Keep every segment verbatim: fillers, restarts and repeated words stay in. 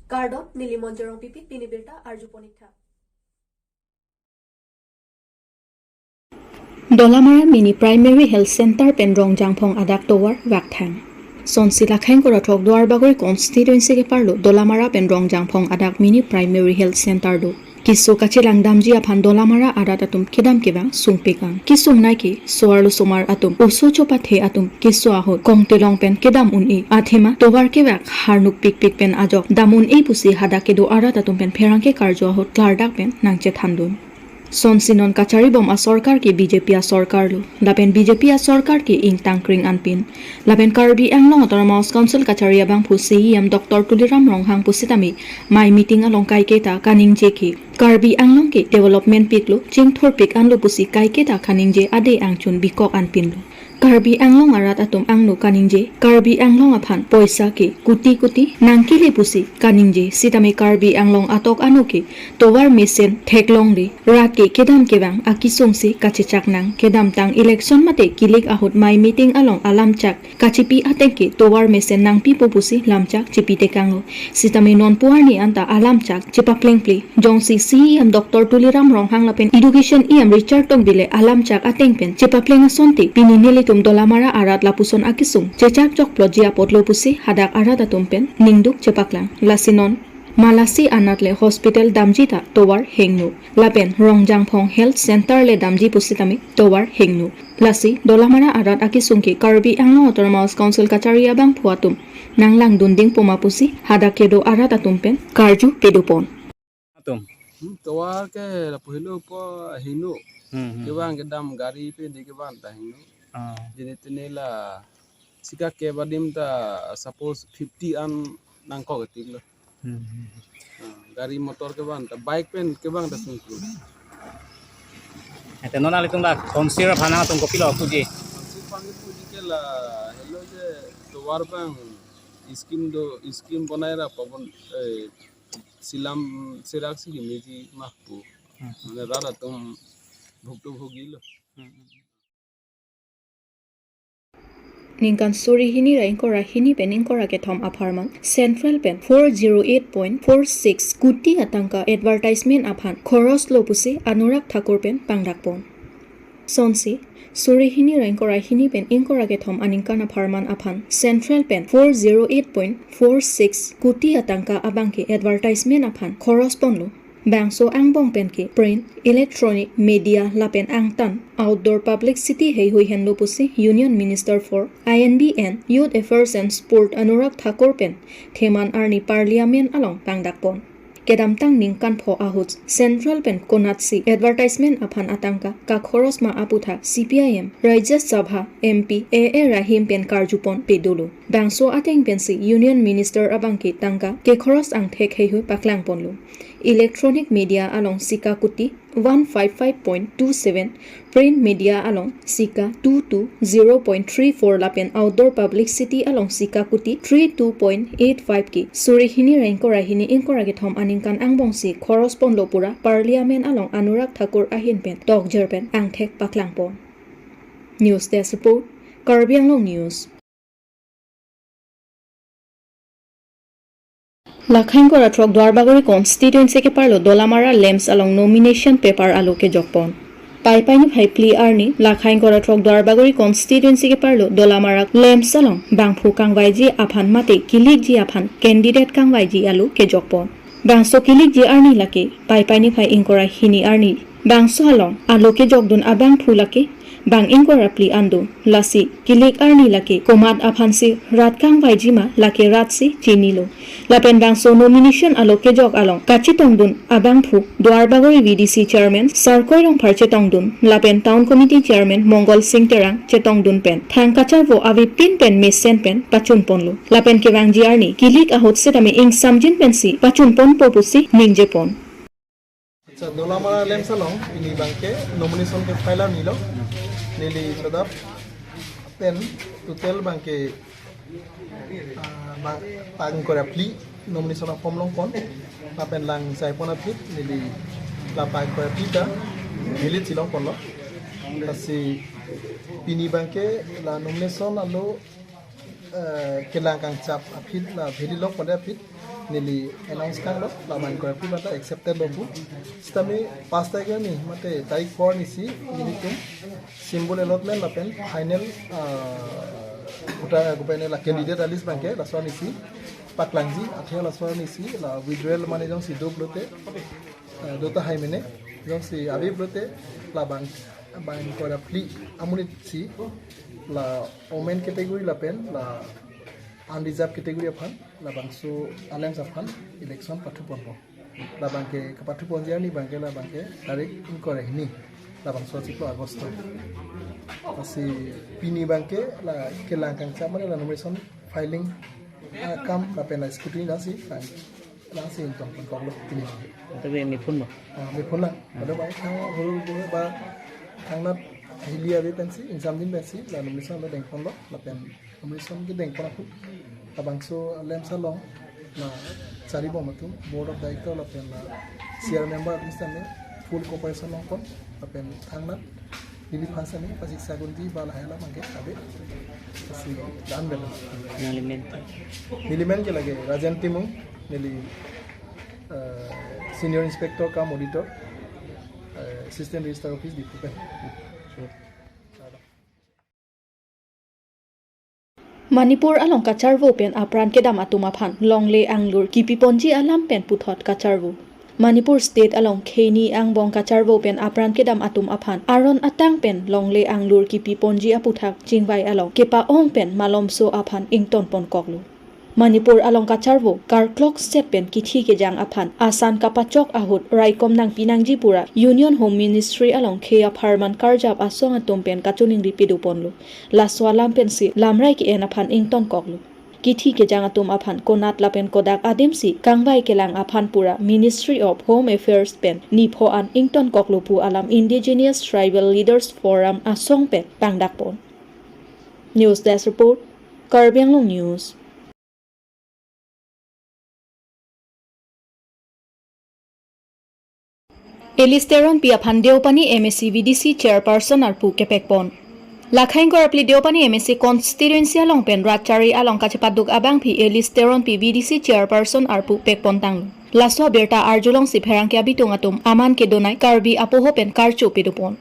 Kardom, neli Monjorong Pipit, pini birta arju ponik tha. Dolamara Mini Primary Health Center pen Rongjangphong adak tovar vakthang. Sonsi Lakhaing Koratrok Duarbagori constituency ke-arlo Dolamara pen Rongjangphong adak Mini Primary Health Center do. Keso kachelang damji aphan Dolamara arat atum kedam kevang sungpik an. Kesung nai ke so-arlo osomar atum, oso chopathe atum keso ahut kongtelong pen kedam un-e. Athema tovar kevak harnuk pikpik pen ajok dam un-e pusi hadak kedo arat atum pen pherangke karju ahut klardak pen nangchethandun. Sonsi non kacharibom asorkar ke B J P asorkar lo. Lapen B J P asorkar ke ingtang kring anpin. Lapen Karbi Anglong Autonomous Council kachari abangphu C E M Doctor Tuliram Ronghang pusitame mei meeting along kaiketa kaningje ke Karbi Anglong ke development piklo, chingthurpik anlo pusi kaiketa kaningje ade angchun bikok anpinlo. Karbi Anglong arat atum angno kaningje, Karbi Anglong aphan poisa ke kuti kuti nangkele pusi kaningje, sitame Karbi Anglong atok ano ke tovar mesen theklongle, rat ke kedam kevang akesung si kachechak nang, kedamtang election mate kilik ahut mei meeting along alamchak kachipi ateng ke tovar mesen nangpipo pusi lamchak chipitekanglo. Sitame non pu arni anta alamchak chepaplengple. Jongsi C E M Doctor Tuliram Ronghang lapen Education E M Richard Tokbi le alamchak ateng pen chepapleng asonte pini nelitum Dolamara arat lapuson akesung chechak jokplotji apotlo pusi hadak arat atum pen ningduk chepaklang. Lasi non Malasi anat le hospital damji ta tovar hingno. Lapen Rongjangphong Health Center le damji pusitame tovar hingno. Lasi Dolamara arat akesung ke Karbi Anglong Autonomous Council kachari abangphu atum nanglangdun dingpo ma pusi hadak kedo arat atum pen karju pedopon. Atum. Hmm, tovar ke lapu helo po hingno. Hmm, hmm. Kevang kedam gari pe de kevang ta hingno. Ah. Jene tene la sika ke badim ta suppose fifty an nangkok etik lo. Hmm, hmm. Ah, gari motor kevang ta, bike pen kevang ta sungkru. Ete non alitum la Council aphan nangtum kopilo puji? Council aphan puji ke la helo je tovar abang scheme do, scheme bonai ra pabon, eh, silam serak si meji mahpu. Hmm. Mane rat atum bhuktu bhugi lo. Hmm, hmm. Ningkan suri hini ra ingkoi ra hini pen ingkoi ra kethom apharman Central pen four zero eight point four six kuti atangka advertisement aphan khoros lo pusi Anurag Thakur pen pangdakpon. Sonsi suri hini ra ingkoi ra hini pen ingkoi ra kethom aningkan apharman aphan Central pen four zero eight point four six kuti atangka abangke advertisement aphan khoros ponlo. Bangso angbong pen ke print, electronic media lapen angtan outdoor publicity heihui henlo pusi Union Minister for I N B and Youth Affairs and Sport Anurag Thakur pen theman arni Parliament along pangdakpon. Kedamtang ningkan pho ahut Central pen konatsi advertisement aphan atangka kakhoros ma aputhak C P I M Rajya Sabha M P A A Rahim pen karjupon pedolo. Bangso ateng pensi Union Minister abangke tangka kekhoros angthek heihui paklangponlo. Electronic media along sika kuti one five five point two seven, print media along sika two two zero point three four lapen outdoor publicity along sika kuti three two point eight five ke suri hini ra ingkoi ra hini ingkoi ra kethom aningkan angbongsi khoros ponlo pura Parliament along Anurag Thakur ahin pen tokjer pen angthek paklangpon. News Desk Report, Karbi Anglong News. Lakhaing Koratrok Duarbagori constituency ke-arlo Dolamara LAMPS along nomination paper alo kejokpon. Paipai niphai phli arni Lakhaing Koratrok Duarbagori constituency ke-arlo Dolamara LAMPS along bangphu kangvaiji aphan mate kilikji aphan candidate kangvaiji alo kejokpon. Bangso kilikji arni lake Paipai niphai ingkoi ra hini arni. Bangso along alo kejokdun abangphu lake bang ingkoi ra phli an do. Lasi kilik arni lake komat aphansi rat kangvaiji ma lake rat si chinilo. Lapen bangso nomination alo kejok along kachetongdun abangphu Duarbagori V D C chairman Sarkoi Rongphar chetongdun lapen town committee chairman Mongol Sing Terang chetongdun pen thang kacharvo avepin pen mesen pen pachunponlo. Lapen kevangji arni kilik ahut setame ingsamjin pensi pachunponpo pusi ningjepon. Acha, Dolamara LAMPS along pini abangke nomination ke file arni lo. Neli chadap pen total abangke, ah, bang, bang ingkoi ra phli nomination a-form longpon. Lapen lang jaipon aphi neli la bang ingkoi ra phli ta valid si longponlo. Lasi pini abangke la nomination alo, eh, kelang kangchap aphi la valid longponde aphi neli announce kanglo, labang kore pi bata accepted lo pu. Sitame pas tarik arni, mate tarik four arnisi, nelitum symbol allotment lapen final, ah, puta, ah, kupene la candidate list abangke, laso arnisi paklangji, athe laso arnisi, la withdrawal mane jongsi do pulote, ah, do tahai mene, jongsi ave pulote, labang, bang kore phli amonit si, la women category lapen, la unreserved category aphan, labangso alliance aphan election pathuponpo. Labangke kapathuponji arni abangke labangke tarik ingkoi ra hini. Labangso chiklo August. Lasi pini abangke la kelang kangchap mane la nomination filing, ah, akam lapen la scrutiny lasi lang, lasi ingtongponkoklo pini abangke. Tapi mepun lo. Ah, mepun lang. Pada ba thang hulu hulu ba thangnat hili ave pensi, ingsamjin pensi, la nomination lo dengponlo, lapen nomination kedengpon apot labangso alliance along la charibom atum, board of director lapen la C R member atum sitame full cooperation longpon, lapen thangnat neliphan sitame pasiksa gunji ba lahai alam abangke ave. Lasi dan bela. Nangli men? Neli men ke lake Rajen Timung, neli, eh, Senior Inspector cum Auditor, eh, Assistant Registrar Office, Diphu pen. Manipur along kacharvo pen apran kedam atum aphan longle anglur kipiponji alam pen puthot kacharvo. Manipur State along kheni angbong kacharvo pen apran kedam atum aphan aron atang pen longle anglur kipiponji aputhak chingvai along kepa-ong pen malomso aphan ingtonponkoklo. Manipur along kacharvo karklok set pen kithi kejang aphan asan kapachok ahut raikom nangpi nangji pura Union Home Ministry along khei apharman karjap asong atum pen kachiningri padoponlo. Laso alam pensi lamrai ke-en aphan ingtonkoklo. Kithi kejang atum aphan konat lapen kodak adimsi kangvai kelang aphan pura Ministry of Home Affairs pen nipho an ingtonkoklo pu alam Indigenous Tribal Leaders Forum asong pen pangdakpon. News Desk Report, Karbi Anglong News. Elis Teronpi aphan Deopani M A C V D C Chairperson arpu kepekpon. Lakhaing korapli Deopani M A C constituency along pen rat chari along kachepaduk abangpi Elis Teronpi V D C Chairperson arpu pekpon tanglo. Laso abirta arjulongsi pherangke abitung atum aman kedonai Karbi apoho pen karcho pedopon.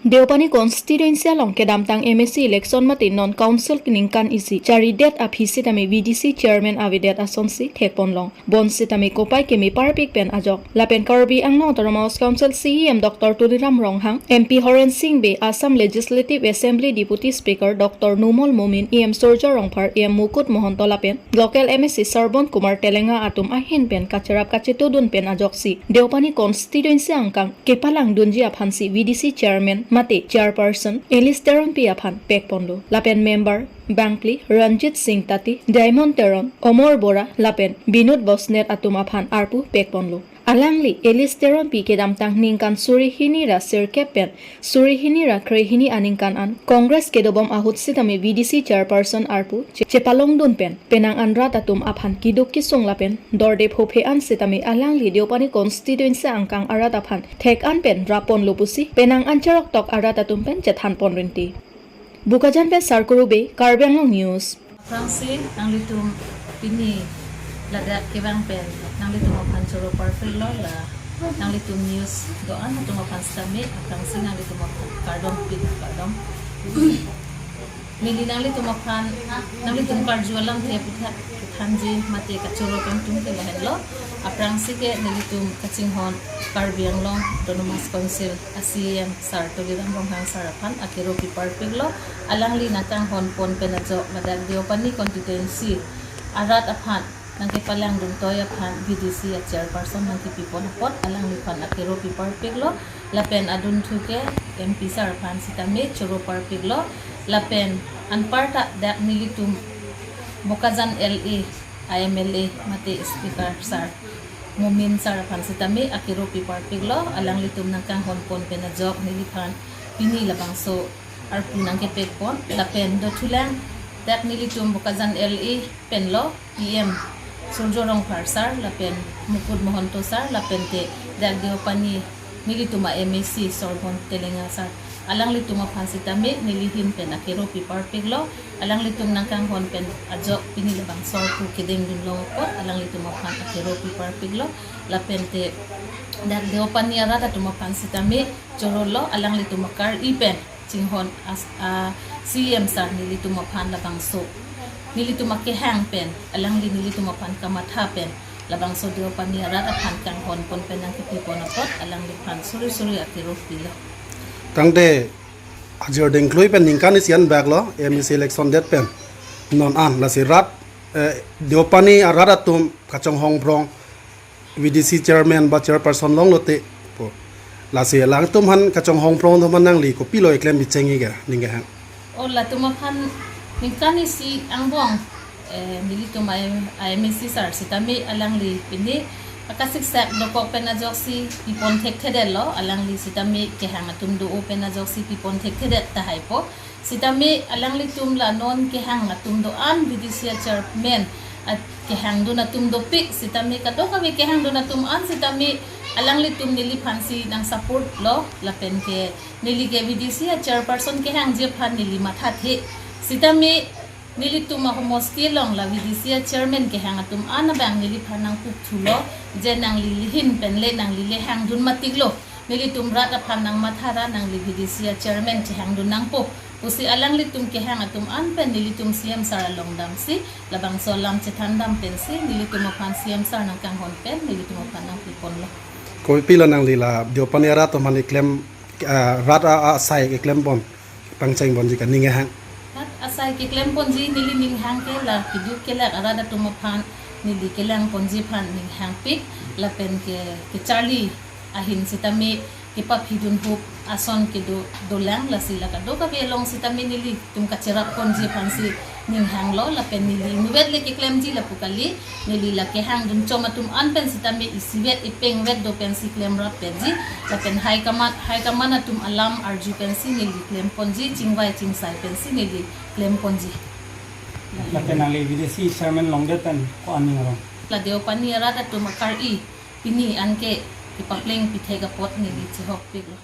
Deopani constituency along kedamtang M A C election mate non council ningkan isi charidet aphi sitame V D C chairman avedet asonsi thekponlong. Bonsitame kopai keme parpik pen ajok lapen Karbi Anglong Autonomous Council C E M Doctor Tuliram Ronghang, M P Horen Sing Bey, Assam Legislative Assembly Deputy Speaker Doctor Numal Momin, E M Surjya Rongphar, E M Mukut Mohanto lapen local M A C Sarbon Kumar Telenga atum ahin pen kacherap kachetudun pen ajoksi Deopani constituency angkang kepalangdunji aphansi V D C chairman mate chairperson Elis Teronpi aphan pekponlo. Lapen member bangphli Ranjit Singh Tati, Diamond Teron, Omor Bora lapen Binod Bosnet atum aphan arpu pekponlo. Alangli Elis Teronpi kedamtang ningkan suri hini ra sirkep pen suri hini ra krehini aningkan an Congress kedobom ahut sitame V D C chairperson arpu che-, chepalongdun pen penang an rat atum aphan kiduk kisung lapen dorde phophe an sitame alangli Deopani constituency angkang arat aphan thek an pen rapponlo pusi penang an cheroktok arat atum pen chethanpon rinti. Bokajan pen Sarkuru Bey, Karbi Anglong News. Aphrangsi nanglitum pini ladak kevang pen nanglitum aphan choro parpiklo, la nanglitum news do-an atum aphan sitame aphrangsi nanglitum aphan kardom pik, kardom. Neli nanglitum aphan, nanglitum karju alamthe aputhak kethanji mate kachoro kangtung ke lahenlo. Aphrangsi ke nelitum kachinghon Karbi Anglong Autonomous Council a C E M Sar Tuliram Ronghang Sar aphan akero pi parpiklo. Alangli nangkanghonpon pen ajok ladak Deopani constituency arat aphan nangkepalangdun toi aphan V D C a chairperson nangkepipon apot alangliphan akero pi parpiklo. Lapen adunthu ke M P sar aphan sitame choro parpiklo. Lapen anparta dak nelitum Bokajan L A, a M L A mate speaker sar Momin sar aphan sitame akero pi parpiklo. Alanglitum nangkanghonpon pen ajok neliphan pini labangso arpu nangkepekpon. Lapen dothulang dak nelitum Bokajan L A penlo E M Surjya Rongphar sar lapen Mukut Mohanto sar lapen te dak Deopani nelitum a M A C Sarbon Telenga sar. Alanglitum aphan sitame nelihin pen akero piparpiklo, alanglitum nangkanghon pen ajok pini labangso arpu kedengdun long apot alanglitum aphan akero piparpiklo, lapen te dak Deopani arat atum aphan sitame chorolo, alanglitum akar-i pen chinghon as, a, C M sir nelitum aphan labangso, nelitum akehang pen, alangli nelitum aphan kamatha pen labangso Deopani arat aphan kanghon pon pen nangkepipon apot alangliphan suri suri akero pilo. Tangte ajir dengklui pen ningkan isi an baklo M A C election det pen. Non an lasi rat, eh, Deopani arat atum kachonghong phrong V D C chairman ba chairperson longlote po. Lasi alangtum aphan kachonghong phrong atum aphan nangli kopilo eklem bicheng-i ke ning kehang? O latum aphan ningkan isi angbong, eh, nelitum I M, I M A C sir sitame alangli pini akasiksak dokok pen ajoksi pipon thekthedetlo, alangli sitame kehang atum do-o pen ajoksi pipon thekthedet tahai po. Sitame alanglitum la non kehang atum do-an, V D C a chairman a kehangdun atum dopik, sitame kadokave kehangdun atum an sitame alanglitum neliphansi nang support lo, lapen ke neli ke V D C a chairperson kehangji aphan neli mathathe. Sitame nelitum ahomosti along la V D C a chairman kehang atum an abang neliphan nangpukthulo, je nangli lihin pen le nangli le hangdun matiklo. Nelitum rat aphan nangmatha ra nangli V D C a chairman chehangdun nangpo pusi alanglitum kehang atum an pen nelitum C M sir along damsi labangso alam chethan dam pensi nelitum aphan C M sir nangkanghon pen nelitum aphan nangpiponlo. Kopilo nangli la Deopani arat atum aphan eklem, ah, rat a, a asai eklem pon, pangcheng ponji ke ning kehang? Rat asai keklem ponji neli ning hang ke la keduk kelak arat atum aphan neli kelang ponji aphan ning hangpik, lapen ke kecharli ahin sitame kepaphidun hup ason kedo dolang, lasi la kadokave along sitame nelitum kacherap ponji aphansi ning hanglo, lapen neli inutvet le keklemji lapu kali, neli la kehangdun chom atum an pen sitame isivet ipengvet do pensi klemrap penji, lapen high command, high command atum alam arju pensi neli klem ponji, chingvai chingsai pensi neli klem ponji. Lapen nangli V D C chairman longdet pen ko-an ning arong? La Deopani arat atum akar-i pini anke kepapleng pithek apot neli chehokpiklo.